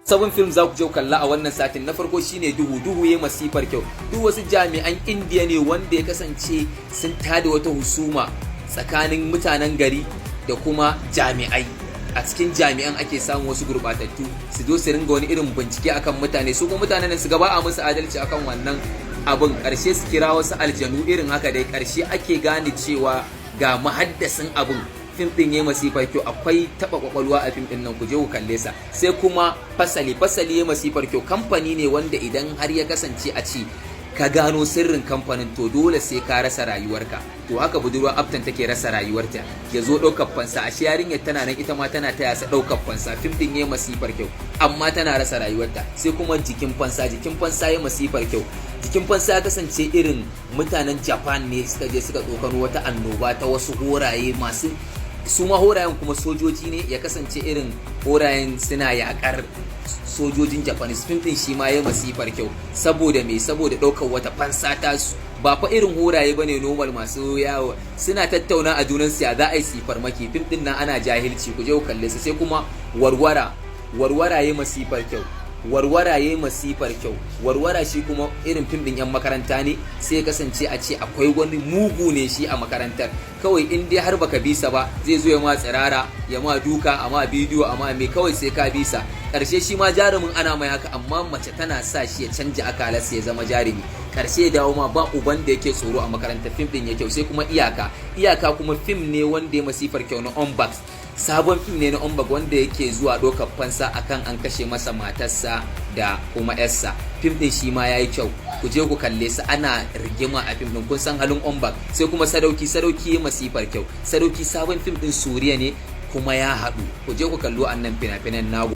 Sabon film za ku je kalla a wannan satin. Na farko shine Duhu. Duhu ya masifar kyau. Duk wasu jami'an Indiya ne wanda ya kasance sun tada wata husuma tsakanin mutanen gari da kuma jami'ai. A cikin jami'an ake samun wasu gurbatattu su zo su ringa wani irin bincike akan mutane. Su kuma mutanen su gaba a musu adalci akan wannan abin. Karshe su kira wasu aljanu irin haka dai. Karshe ake gane cewa ga mahaddasin abin. Fim din yayi masifar kyau, akwai taba kwakwalwa a fim din nan, ku je ku kalle sa. Sai kuma Fasali. Fasali yayi masifar kyau. Kamfani ne wanda idan har ya kasance a ci ka gano sirrin kamfanin, to dole sai ka rasa rayuwarka. To haka budurwa Aftan take rasa rayuwarta, ya zo ɗaukar fansa. Ashe yarinyar tana nan, ita ma tana taya sa ɗaukar fansa. Fim din yayi masifar kyau, amma tana rasa rayuwarta. Sai kuma Jikin Fansa. Jikin Fansa yayi masifar kyau. Jikin Fansa ya kasance irin mutanen Japan ne suka je suka tsokano wata annoba ta wasu horaye masu su ma horayen kuma sojoji ne. Ya kasance irin horayen suna yakar sojojin Japanese. Fim din shi ma ya masifar kyau. Saboda me? Saboda ɗaukar wata fansa ta su. Ba fa irin horaye bane normal masu yawo, suna tattauna a junan su ya za a yi su farmaki. Fim din nan ana jahilci, ku je ku kalle su. Sai kuma Warwara. Warwara ya masifar kyau. Warwara ya masifar kyau. Warwara shi kuma irin fim din yan makaranta ne. Sai kasance a ce akwai wani mugu ne shi a makarantar. Kawai in dai har baka bisa ba, zai zo ya ma tsirara, ya ma duka, a ma bidiyo, amma me, kawai sai ka bisa. Karshe shi ma jarumin ana mai haka, amma mace tana sa shi ya canja akalarsa, ya zama jarumi. Karshe ya dawo ma ba uban da yake tsoro a makarantar. Fim din ya kyau. Sai kuma Iyaka. Iyaka kuma fim ne wanda ya masifar kyau na Ong-Bak. Sabon fim ne na Ong-Bak wanda yake zuwa ɗaukar fansa akan an kashe masa matarsa da kuma yarsa. Fim din shi ma yayi kyau, ku je ku kalle su. Ana rigima a fim din, kun san halin Ong-Bak. Sai kuma Sadauki. Sadauki ya masifar kyau. Sadauki sabon fim din Suriya ne kuma ya haɗu. Ku je ku kallo annan fina-finan. Nagu.